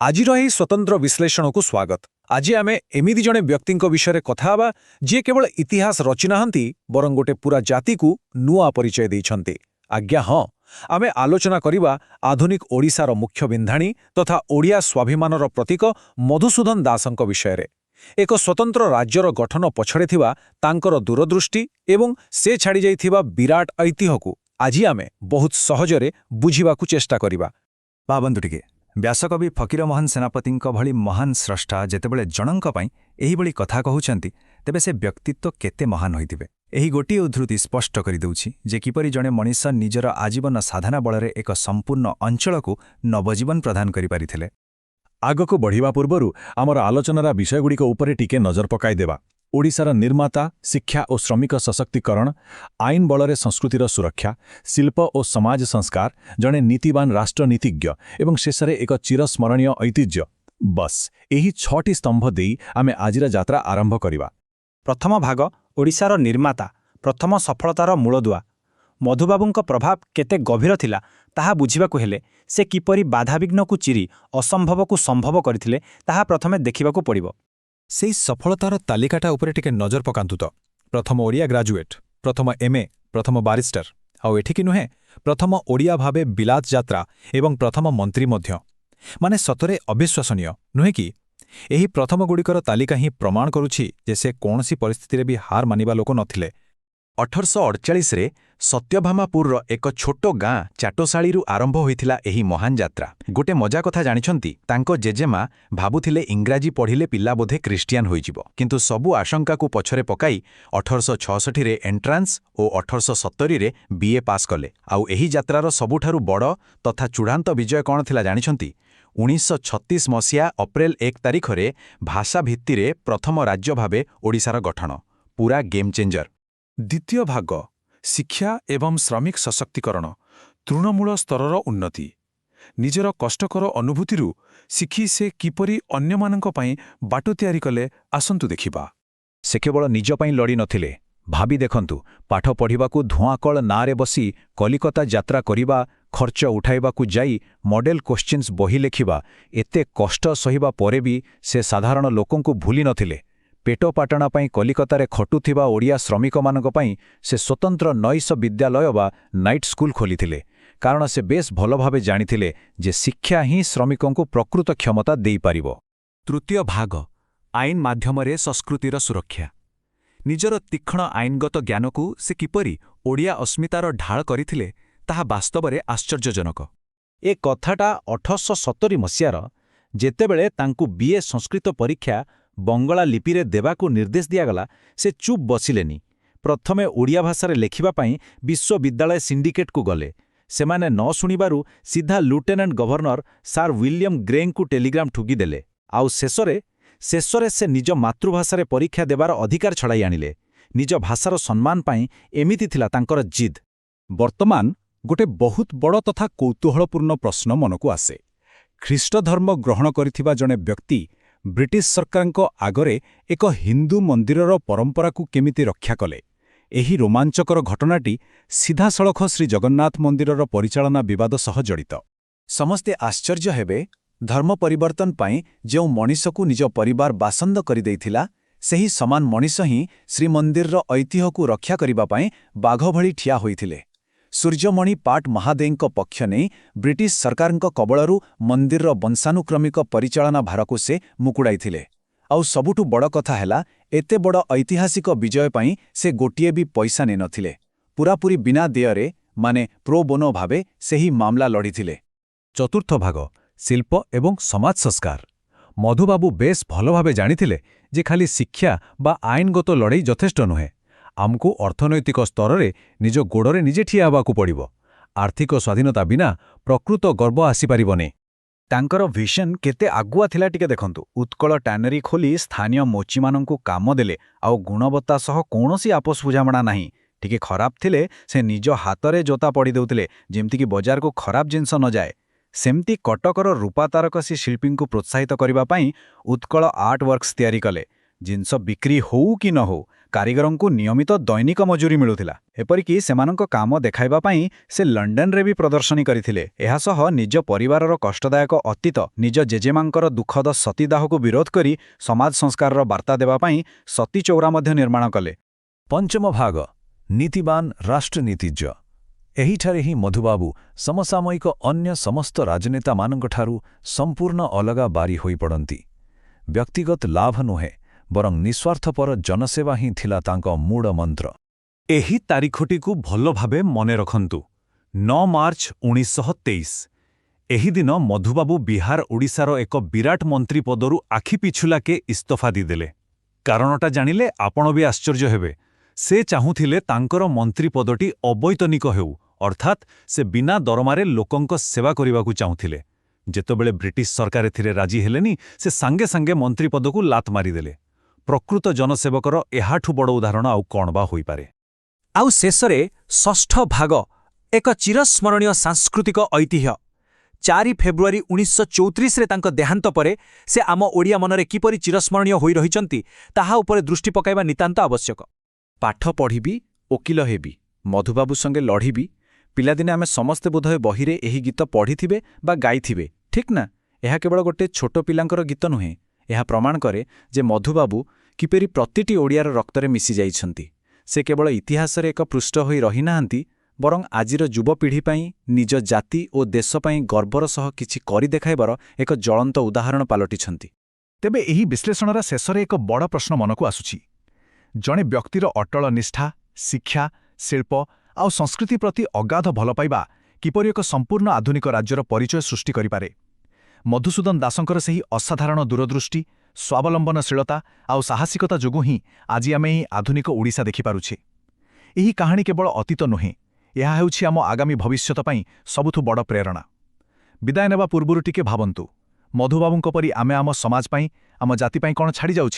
ଆଜିର ଏହି ସ୍ୱତନ୍ତ୍ର ବିଶ୍ଳେଷଣକୁ ସ୍ୱାଗତ। ଆଜି ଆମେ ଏମିତି ଜଣେ ବ୍ୟକ୍ତିଙ୍କ ବିଷୟରେ କଥା ହେବା, ଯିଏ କେବଳ ଇତିହାସ ରଚିନାହାନ୍ତି, ବରଂ ଗୋଟେ ପୁରା ଜାତିକୁ ନୂଆ ପରିଚୟ ଦେଇଛନ୍ତି। ଆଜ୍ଞା ହଁ, ଆମେ ଆଲୋଚନା କରିବା ଆଧୁନିକ ଓଡ଼ିଶାର ମୁଖ୍ୟ ବିନ୍ଧାଣୀ ତଥା ଓଡ଼ିଆ ସ୍ୱାଭିମାନର ପ୍ରତୀକ ମଧୁସୂଦନ ଦାସଙ୍କ ବିଷୟରେ। ଏକ ସ୍ୱତନ୍ତ୍ର ରାଜ୍ୟର ଗଠନ ପଛରେ ଥିବା ତାଙ୍କର ଦୂରଦୃଷ୍ଟି ଏବଂ ସେ ଛାଡ଼ିଯାଇଥିବା ବିରାଟ ଐତିହ୍ୟକୁ ଆଜି ଆମେ ବହୁତ ସହଜରେ ବୁଝିବାକୁ ଚେଷ୍ଟା କରିବା। ଭାବନ୍ତୁ ଟିକେ, ବ୍ୟାସକବି ଫକୀରମୋହନ ସେନାପତିଙ୍କ ଭଳି ମହାନ ସ୍ରଷ୍ଟା ଯେତେବେଳେ ଜଣଙ୍କ ପାଇଁ ଏହିଭଳି କଥା କହୁଛନ୍ତି, ତେବେ ସେ ବ୍ୟକ୍ତିତ୍ୱ କେତେ ମହାନ ହୋଇଥିବେ। ଏହି ଗୋଟିଏ ଉଦ୍ଧୃତି ସ୍ପଷ୍ଟ କରିଦେଉଛି ଯେ କିପରି ଜଣେ ମଣିଷ ନିଜର ଆଜୀବନ ସାଧନା ବଳରେ ଏକ ସମ୍ପୂର୍ଣ୍ଣ ଅଞ୍ଚଳକୁ ନବଜୀବନ ପ୍ରଦାନ କରିପାରିଥିଲେ। ଆଗକୁ ବଢ଼ିବା ପୂର୍ବରୁ ଆମର ଆଲୋଚନାର ବିଷୟଗୁଡ଼ିକ ଉପରେ ଟିକେ ନଜର ପକାଇଦେବା। ଓଡ଼ିଶାର ନିର୍ମାତା, ଶିକ୍ଷା ଓ ଶ୍ରମିକ ସଶକ୍ତିକରଣ, ଆଇନ ବଳରେ ସଂସ୍କୃତିର ସୁରକ୍ଷା, ଶିଳ୍ପ ଓ ସମାଜ ସଂସ୍କାର, ଜଣେ ନୀତିବାନ ରାଷ୍ଟ୍ରନୀତିଜ୍ଞ ଏବଂ ଶେଷରେ ଏକ ଚିରସ୍ମରଣୀୟ ଐତିହ୍ୟ। ବସ୍, ଏହି ଛଅଟି ସ୍ତମ୍ଭ ଦେଇ ଆମେ ଆଜିର ଯାତ୍ରା ଆରମ୍ଭ କରିବା। ପ୍ରଥମ ଭାଗ, ଓଡ଼ିଶାର ନିର୍ମାତା, ପ୍ରଥମ ସଫଳତାର ମୂଳଦୁଆ। ମଧୁବାବୁଙ୍କ ପ୍ରଭାବ କେତେ ଗଭୀର ଥିଲା, ତାହା ବୁଝିବାକୁ ହେଲେ ସେ କିପରି ବାଧାବିଘ୍ନକୁ ଚିରି ଅସମ୍ଭବକୁ ସମ୍ଭବ କରିଥିଲେ, ତାହା ପ୍ରଥମେ ଦେଖିବାକୁ ପଡ଼ିବ। ସେଇ ସଫଳତାର ତାଲିକାଟା ଉପରେ ଟିକେ ନଜର ପକାନ୍ତୁ ତ। ପ୍ରଥମ ଓଡ଼ିଆ ଗ୍ରାଜୁଏଟ୍, ପ୍ରଥମ ଏମ୍ଏ, ପ୍ରଥମ ବାରିଷ୍ଟର, ଆଉ ଏତିକି ନୁହେଁ, ପ୍ରଥମ ଓଡ଼ିଆ ଭାବେ ବିଲାତ ଯାତ୍ରା ଏବଂ ପ୍ରଥମ ମନ୍ତ୍ରୀ ମଧ୍ୟ। ମାନେ ସତରେ ଅବିଶ୍ୱସନୀୟ, ନୁହେଁ କି? ଏହି ପ୍ରଥମଗୁଡ଼ିକର ତାଲିକା ହିଁ ପ୍ରମାଣ କରୁଛି ଯେ ସେ କୌଣସି ପରିସ୍ଥିତିରେ ବି ହାର ମାନିବା ଲୋକ ନଥିଲେ। 1848ରେ ସତ୍ୟଭାମାପୁରର ଏକ ଛୋଟ ଗାଁ ଚାଟଶାଳୀରୁ ଆରମ୍ଭ ହୋଇଥିଲା ଏହି ମହାନ ଯାତ୍ରା। ଗୋଟେ ମଜା କଥା ଜାଣିଛନ୍ତି? ତାଙ୍କ ଜେଜେମା ଭାବୁଥିଲେ ଇଂରାଜୀ ପଢ଼ିଲେ ପିଲା ବୋଧେ ଖ୍ରୀଷ୍ଟିଆନ ହୋଇଯିବ। କିନ୍ତୁ ସବୁ ଆଶଙ୍କାକୁ ପଛରେ ପକାଇ 1866ରେ ଏଣ୍ଟ୍ରାନ୍ସ ଓ 1870ରେ ବିଏ ପାସ୍ କଲେ। ଆଉ ଏହି ଯାତ୍ରାର ସବୁଠାରୁ ବଡ଼ ତଥା ଚୂଡ଼ାନ୍ତ ବିଜୟ କ'ଣ ଥିଲା ଜାଣିଛନ୍ତି? 1936 ମସିହା ଅପ୍ରେଲ 1 ତାରିଖରେ ଭାଷା ଭିତ୍ତିରେ ପ୍ରଥମ ରାଜ୍ୟ ଭାବେ ଓଡ଼ିଶାର ଗଠନ। ପୁରା ଗେମ୍ ଚେଞ୍ଜର। ଦ୍ୱିତୀୟ ଭାଗ, ଶିକ୍ଷା ଏବଂ ଶ୍ରମିକ ସଶକ୍ତିକରଣ, ତୃଣମୂଳ ସ୍ତରର ଉନ୍ନତି। ନିଜର କଷ୍ଟକର ଅନୁଭୂତିରୁ ଶିଖି ସେ କିପରି ଅନ୍ୟମାନଙ୍କ ପାଇଁ ବାଟ ତିଆରି କଲେ, ଆସନ୍ତୁ ଦେଖିବା। ସେ କେବଳ ନିଜ ପାଇଁ ଲଢ଼ି ନଥିଲେ। ଭାବି ଦେଖନ୍ତୁ, ପାଠ ପଢ଼ିବାକୁ ଧୂଆଁକଳ ନାଆରେ ବସି କଲିକତା ଯାତ୍ରା କରିବା, ଖର୍ଚ୍ଚ ଉଠାଇବାକୁ ଯାଇ ମଡେଲ କୋଶ୍ଚିନ୍ସ ବହି ଲେଖିବା, ଏତେ କଷ୍ଟ ସହିବା ପରେ ବି ସେ ସାଧାରଣ ଲୋକଙ୍କୁ ଭୁଲି ନଥିଲେ। ପେଟପାଟଣା ପାଇଁ କଲିକତାରେ ଖଟୁଥିବା ଓଡ଼ିଆ ଶ୍ରମିକମାନଙ୍କ ପାଇଁ ସେ ସ୍ୱତନ୍ତ୍ର ନୈଶ ବିଦ୍ୟାଳୟ ବା ନାଇଟ୍ ସ୍କୁଲ ଖୋଲିଥିଲେ, କାରଣ ସେ ବେଶ୍ ଭଲ ଭାବେ ଜାଣିଥିଲେ ଯେ ଶିକ୍ଷା ହିଁ ଶ୍ରମିକଙ୍କୁ ପ୍ରକୃତ କ୍ଷମତା ଦେଇପାରିବ। ତୃତୀୟ ଭାଗ, ଆଇନ ମାଧ୍ୟମରେ ସଂସ୍କୃତିର ସୁରକ୍ଷା। ନିଜର ତୀକ୍ଷ୍ଣ ଆଇନଗତ ଜ୍ଞାନକୁ ସେ କିପରି ଓଡ଼ିଆ ଅସ୍ମିତାର ଢାଳ କରିଥିଲେ, ତାହା ବାସ୍ତବରେ ଆଶ୍ଚର୍ଯ୍ୟଜନକ। ଏ କଥାଟା 1870 ମସିହାର, ଯେତେବେଳେ ତାଙ୍କୁ ବିଏ ସଂସ୍କୃତ ପରୀକ୍ଷା ବଙ୍ଗଳା ଲିପିରେ ଦେବାକୁ ନିର୍ଦ୍ଦେଶ ଦିଆଗଲା। ସେ ଚୁପ୍ ବସିଲେନି। ପ୍ରଥମେ ଓଡ଼ିଆ ଭାଷାରେ ଲେଖିବା ପାଇଁ ବିଶ୍ୱବିଦ୍ୟାଳୟ ସିଣ୍ଡିକେଟ୍କୁ ଗଲେ। ସେମାନେ ନ ଶୁଣିବାରୁ ସିଧା ଲ୍ୟୁଟେନାଣ୍ଟ ଗଭର୍ଣ୍ଣର ସାର୍ ୱିଲିୟମ ଗ୍ରେଙ୍କୁ ଟେଲିଗ୍ରାମ ଠୁକିଦେଲେ। ଆଉ ଶେଷରେ ଶେଷରେ ସେ ନିଜ ମାତୃଭାଷାରେ ପରୀକ୍ଷା ଦେବାର ଅଧିକାର ଛଡ଼ାଇ ଆଣିଲେ। ନିଜ ଭାଷାର ସମ୍ମାନ ପାଇଁ ଏମିତି ଥିଲା ତାଙ୍କର ଜିଦ୍। ବର୍ତ୍ତମାନ ଗୋଟେ ବହୁତ ବଡ଼ ତଥା କୌତୂହଳପୂର୍ଣ୍ଣ ପ୍ରଶ୍ନ ମନକୁ ଆସେ। ଖ୍ରୀଷ୍ଟଧର୍ମ ଗ୍ରହଣ କରିଥିବା ଜଣେ ବ୍ୟକ୍ତି ବ୍ରିଟିଶ ସରକାରଙ୍କ ଆଗରେ ଏକ ହିନ୍ଦୁ ମନ୍ଦିରର ପରମ୍ପରାକୁ କେମିତି ରକ୍ଷା କଲେ? ଏହି ରୋମାଞ୍ଚକର ଘଟଣାଟି ସିଧାସଳଖ ଶ୍ରୀଜଗନ୍ନାଥ ମନ୍ଦିରର ପରିଚାଳନା ବିବାଦ ସହ ଜଡ଼ିତ। ସମସ୍ତେ ଆଶ୍ଚର୍ଯ୍ୟ ହେବେ, ଧର୍ମ ପରିବର୍ତ୍ତନ ପାଇଁ ଯେଉଁ ମଣିଷକୁ ନିଜ ପରିବାର ବାସନ୍ଦ କରିଦେଇଥିଲା, ସେହି ସମାନ ମଣିଷ ହିଁ ଶ୍ରୀମନ୍ଦିରର ଐତିହ୍ୟକୁ ରକ୍ଷା କରିବା ପାଇଁ ବାଘ ଭଳି ଠିଆ ହୋଇଥିଲେ। ସୂର୍ଯ୍ୟମଣି ପାଟ ମହାଦେଙ୍କ ପକ୍ଷ ନେଇ ବ୍ରିଟିଶ ସରକାରଙ୍କ କବଳରୁ ମନ୍ଦିରର ବଂଶାନୁକ୍ରମିକ ପରିଚାଳନା ଭାରକୁ ସେ ମୁକୁଳାଇଥିଲେ। ଆଉ ସବୁଠୁ ବଡ଼ କଥା ହେଲା, ଏତେ ବଡ଼ ଐତିହାସିକ ବିଜୟ ପାଇଁ ସେ ଗୋଟିଏ ବି ପଇସା ନେଇନଥିଲେ। ପୂରାପୂରି ବିନା ଦେୟରେ, ମାନେ ପ୍ରୋ ବୋନୋ ଭାବେ ସେହି ମାମଲା ଲଢ଼ିଥିଲେ। ଚତୁର୍ଥ ଭାଗ, ଶିଳ୍ପ ଏବଂ ସମାଜ ସଂସ୍କାର। ମଧୁବାବୁ ବେଶ୍ ଭଲ ଭାବେ ଜାଣିଥିଲେ ଯେ ଖାଲି ଶିକ୍ଷା ବା ଆଇନଗତ ଲଢ଼େଇ ଯଥେଷ୍ଟ ନୁହେଁ, ଆମକୁ ଅର୍ଥନୈତିକ ସ୍ତରରେ ନିଜ ଗୋଡ଼ରେ ନିଜେ ଠିଆ ହେବାକୁ ପଡ଼ିବ। ଆର୍ଥିକ ସ୍ୱାଧୀନତା ବିନା ପ୍ରକୃତ ଗର୍ବ ଆସିପାରିବନି। ତାଙ୍କର ଭିଜନ କେତେ ଆଗୁଆ ଥିଲା ଟିକେ ଦେଖନ୍ତୁ। ଉତ୍କଳ ଟ୍ୟାନେରୀ ଖୋଲି ସ୍ଥାନୀୟ ମୋଚିମାନଙ୍କୁ କାମ ଦେଲେ, ଆଉ ଗୁଣବତ୍ତା ସହ କୌଣସି ଆପୋଷ ବୁଝାମଣା ନାହିଁ। ଟିକେ ଖରାପ ଥିଲେ ସେ ନିଜ ହାତରେ ଜୋତା ପଡ଼ି ଦେଉଥିଲେ, ଯେମିତିକି ବଜାରକୁ ଖରାପ ଜିନିଷ ନଯାଏ। ସେମିତି କଟକର ରୂପା ତାରକସୀ ଶିଳ୍ପୀଙ୍କୁ ପ୍ରୋତ୍ସାହିତ କରିବା ପାଇଁ ଉତ୍କଳ ଆର୍ଟ ୱାର୍କସ୍ ତିଆରି କଲେ। ଜିନିଷ ବିକ୍ରି ହଉ କି ନ ହଉ, କାରିଗରଙ୍କୁ ନିୟମିତ ଦୈନିକ ମଜୁରୀ ମିଳୁଥିଲା। ଏପରିକି ସେମାନଙ୍କ କାମ ଦେଖାଇବା ପାଇଁ ସେ ଲଣ୍ଡନରେ ବି ପ୍ରଦର୍ଶନୀ କରିଥିଲେ। ଏହାସହ ନିଜ ପରିବାରର କଷ୍ଟଦାୟକ ଅତୀତ, ନିଜ ଜେଜେମାଙ୍କର ଦୁଃଖଦ ସତୀଦାହକୁ ବିରୋଧ କରି ସମାଜ ସଂସ୍କାରର ବାର୍ତ୍ତା ଦେବା ପାଇଁ ସତୀ ଚୌରା ମଧ୍ୟ ନିର୍ମାଣ କଲେ। ପଞ୍ଚମ ଭାଗ, ନୀତିବାନ ରାଷ୍ଟ୍ରନୀତିଜ୍ଞ। ଏହିଠାରେ ହିଁ ମଧୁବାବୁ ସମସାମୟିକ ଅନ୍ୟ ସମସ୍ତ ରାଜନେତାମାନଙ୍କଠାରୁ ସମ୍ପୂର୍ଣ୍ଣ ଅଲଗା ବାରି ହୋଇପଡ଼ନ୍ତି। ବ୍ୟକ୍ତିଗତ ଲାଭ ନୁହେଁ, ବରଂ ନିଃସ୍ୱାର୍ଥପର ଜନସେବା ହିଁ ଥିଲା ତାଙ୍କ ମୂଳ ମନ୍ତ୍ର। ଏହି ତାରିଖଟିକୁ ଭଲ ଭାବେ ମନେ ରଖନ୍ତୁ, 9 ମାର୍ଚ୍ଚ 1923। ଏହି ଦିନ ମଧୁବାବୁ ବିହାର ଓଡ଼ିଶାର ଏକ ବିରାଟ ମନ୍ତ୍ରୀ ପଦରୁ ଆଖି ପିଛୁଲାକେ ଇସ୍ତଫା ଦେଇଦେଲେ। କାରଣଟା ଜାଣିଲେ ଆପଣ ବି ଆଶ୍ଚର୍ଯ୍ୟ ହେବେ। ସେ ଚାହୁଁଥିଲେ ତାଙ୍କର ମନ୍ତ୍ରୀ ପଦଟି ଅବୈତନିକ ହେଉ, ଅର୍ଥାତ୍ ସେ ବିନା ଦରମାରେ ଲୋକଙ୍କ ସେବା କରିବାକୁ ଚାହୁଁଥିଲେ। ଯେତେବେଳେ ବ୍ରିଟିଶ ସରକାର ଏଥିରେ ରାଜି ହେଲେନି, ସେ ସାଙ୍ଗେ ସାଙ୍ଗେ ମନ୍ତ୍ରୀ ପଦକୁ ଲାତ ମାରିଦେଲେ। ପ୍ରକୃତ ଜନସେବକର ଏହାଠୁ ବଡ଼ ଉଦାହରଣ ଆଉ କ'ଣ ବା ହୋଇପାରେ? ଆଉ ଶେଷରେ ଷଷ୍ଠ ଭାଗ, ଏକ ଚିରସ୍ମରଣୀୟ ସାଂସ୍କୃତିକ ଐତିହ୍ୟ। 4 ଫେବୃଆରୀ 1934ରେ ତାଙ୍କ ଦେହାନ୍ତ ପରେ ସେ ଆମ ଓଡ଼ିଆ ମନରେ କିପରି ଚିରସ୍ମରଣୀୟ ହୋଇ ରହିଛନ୍ତି, ତାହା ଉପରେ ଦୃଷ୍ଟି ପକାଇବା ନିତାନ୍ତ ଆବଶ୍ୟକ। ପାଠ ପଢ଼ିବି, ଓକିଲ ହେବି, ମଧୁବାବୁ ସଙ୍ଗେ ଲଢ଼ିବି। ପିଲାଦିନେ ଆମେ ସମସ୍ତେ ବୋଧହୁଏ ବହିରେ ଏହି ଗୀତ ପଢ଼ିଥିବେ ବା ଗାଇଥିବେ, ଠିକ୍ ନା? ଏହା କେବଳ ଗୋଟେ ଛୋଟ ପିଲାଙ୍କର ଗୀତ ନୁହେଁ। ଏହା ପ୍ରମାଣ କରେ ଯେ ମଧୁବାବୁ କିପରି ପ୍ରତିଟି ଓଡ଼ିଆର ରକ୍ତରେ ମିଶିଯାଇଛନ୍ତି। ସେ କେବଳ ଇତିହାସରେ ଏକ ପୃଷ୍ଠ ହୋଇ ରହିନାହାନ୍ତି, ବରଂ ଆଜିର ଯୁବପିଢ଼ି ପାଇଁ ନିଜ ଜାତି ଓ ଦେଶ ପାଇଁ ଗର୍ବର ସହ କିଛି କରି ଦେଖାଇବାର ଏକ ଜ୍ୱଳନ୍ତ ଉଦାହରଣ ପାଲଟିଛନ୍ତି। ତେବେ ଏହି ବିଶ୍ଳେଷଣର ଶେଷରେ ଏକ ବଡ଼ ପ୍ରଶ୍ନ ମନକୁ ଆସୁଛି। ଜଣେ ବ୍ୟକ୍ତିର ଅଟଳ ନିଷ୍ଠା, ଶିକ୍ଷା, ଶିଳ୍ପ ଆଉ ସଂସ୍କୃତି ପ୍ରତି ଅଗାଧ ଭଲପାଇବା କିପରି ଏକ ସମ୍ପୂର୍ଣ୍ଣ ଆଧୁନିକ ରାଜ୍ୟର ପରିଚୟ ସୃଷ୍ଟି କରିପାରେ? ମଧୁସୂଦନ ଦାସଙ୍କର ସେହି ଅସାଧାରଣ ଦୂରଦୃଷ୍ଟି, ସ୍ୱାବଲମ୍ବନଶୀଳତା ଆଉ ସାହସିକତା ଯୋଗୁଁ ହିଁ ଆଜି ଆମେ ଏହି ଆଧୁନିକ ଓଡ଼ିଶା ଦେଖିପାରୁଛେ। ଏହି କାହାଣୀ କେବଳ ଅତୀତ ନୁହେଁ, ଏହା ହେଉଛି ଆମ ଆଗାମୀ ଭବିଷ୍ୟତ ପାଇଁ ସବୁଠୁ ବଡ଼ ପ୍ରେରଣା। ବିଦାୟ ନେବା ପୂର୍ବରୁ ଟିକେ ଭାବନ୍ତୁ, ମଧୁବାବୁଙ୍କ ପରି ଆମେ ଆମ ସମାଜ ପାଇଁ, ଆମ ଜାତି ପାଇଁ କ'ଣ ଛାଡ଼ି ଯାଉଛେ?